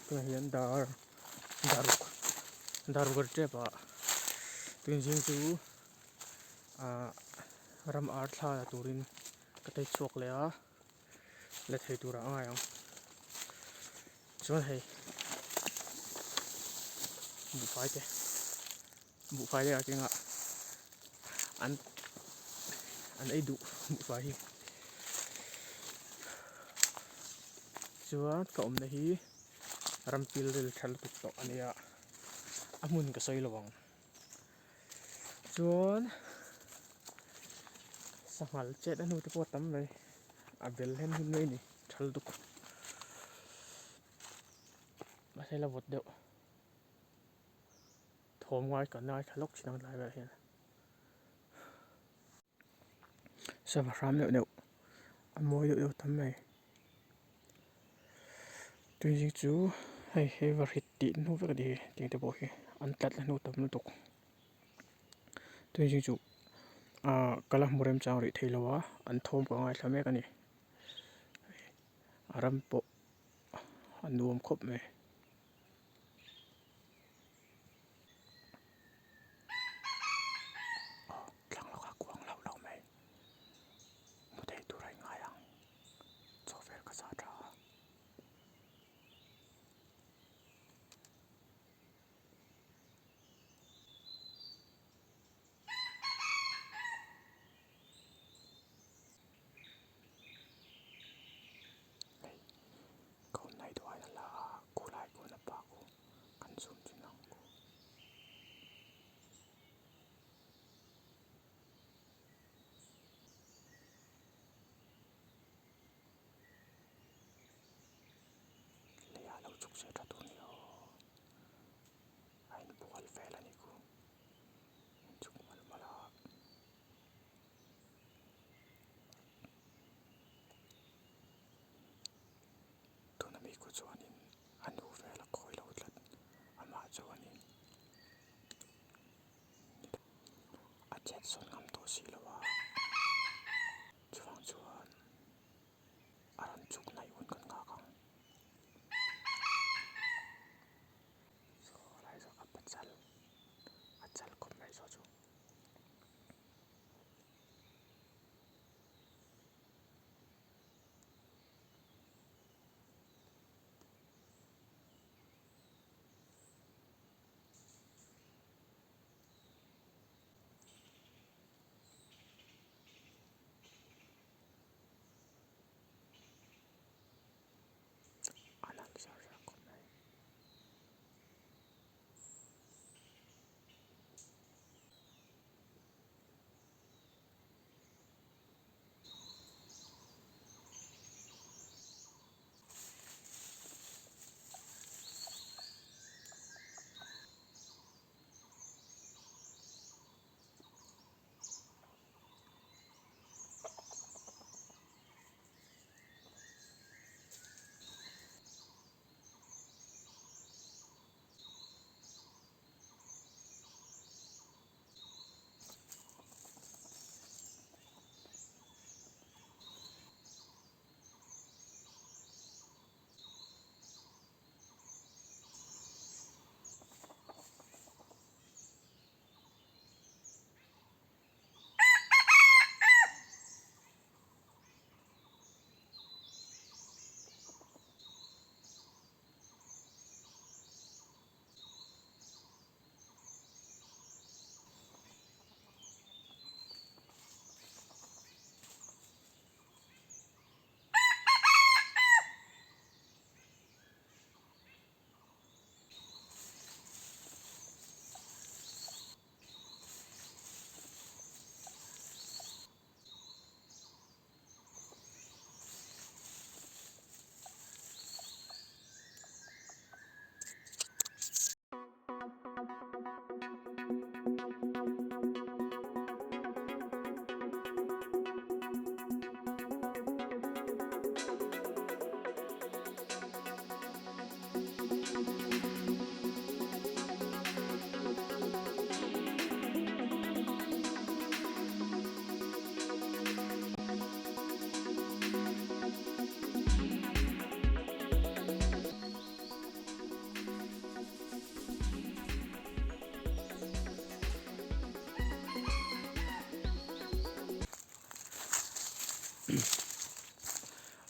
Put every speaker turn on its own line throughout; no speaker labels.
Tunah hian dar dar ruk dar ruk a ri tep a tunzing chu ah ram ar thla la turin ka tei chhuak leh a la thei turah a ngai ang chuan hei buhfai te buhfai te a keng a an an ei duh buhfai hi chuan ka awmna hi ram pilril tha lutuk tawh a nia a hmun ka sawi lo ang chuan sanghal chet a hnu te pawh a tam mai a bel hem hun mai a ni tha lutuk mahse la vawt deuh. Thawm ngai kan ngaithla lawk thin ang tlai velah hian sava hram deuh deuh a mawi deuh deuh tam mai tuizing chu hei hi va hrit tih hnu vek a ni hi tiang te pawh hi an tlat la hnu tam lutuk tuizing chu ahh ka la hmu remchang rih thei lo a an thawm ka ngaithla mek a ni a ram pawh a nuam khawp mai. Aw thlang lawkah kuang loh loh mai hmu thei tur a inngai ang chaw vel ka zah tha a. Hei ka awm nai duh aiin a la a khulai khawn a pa khu kan zoom chin ang khu. Leiah lo chhuk se tha tur ni aw a inbual vel a ni khu chhuk malh malh a. Tuna mi khu chuanin a nu vel a khawi lo tlat amah chuanin a chet sawn ngam tawh si lo a chuvang chuan a rawn chuk hnaih hun kan nghak ang. Saw lai zawk a pachal a chal khawp mai saw chu. A nalh zar zar khawp mai.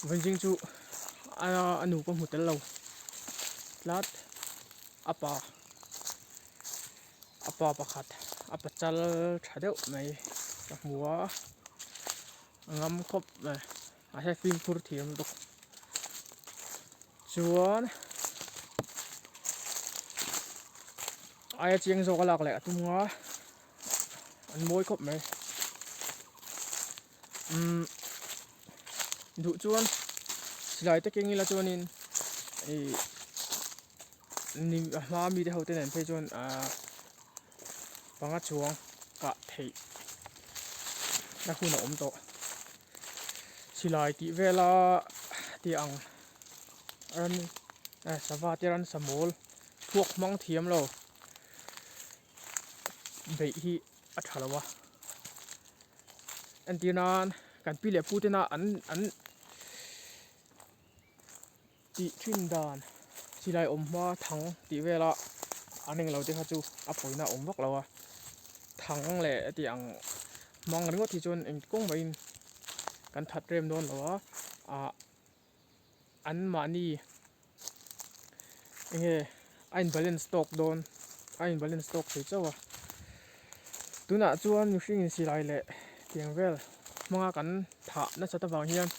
Vawiin chu a nu ka hmu tel lo tlat a pa a pa pakhat a pachal tha deuh mai ka hmu a a ngam khawp mai a he fimkhur thiam bawk chuan aia chiang zawk a lak leh a tum a an mawi khawp mai umm duh chuan silai te keng ila chuanin ih ni a hma mi te ho te nen phei chuan ahh panga chuang kah theih na hun a awm tawh silai tih vela tih ang ran sava te ransa mawl thluak hmang thiam lo beih hi a tha lo a entir nan kan pi leh pu tena an an tih thin dan silai awm hma thang tih vela an englo te kha chu a pawina a awm vak lo a thang leh tih ang hmang ringawt hi chuan engti kawng mahin kan that rem dawn lo a ah an mahni enge a in balance tawk dawn a in balance tawk thei chauh a tunah chuan mihring in silai leh tiang vel hmanga kan thah nasat avang hian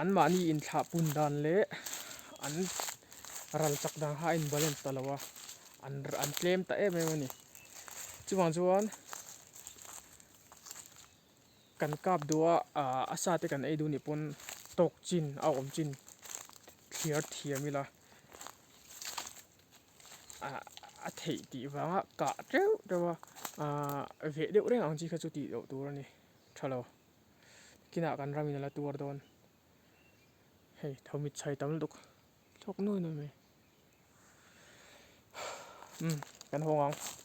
an mahni inthlah pun dan leh an ral chak dan kha a in balance ta lo a an an tlem ta em em a ni chuvang chuan. Kan kap duh a ah a sa te kan ei duh nih pawn tawk chin a awm chin thliar thiam ila ah a theih tih vanga kah teuh teuh a ah veh deuh reng ang chi kha chu tih loh tur a ni tha lo kinah kan ram in a la tuar dawn hei tho mit chhai tam lutuk thawk nuai nuai mai umm kan hawng ang.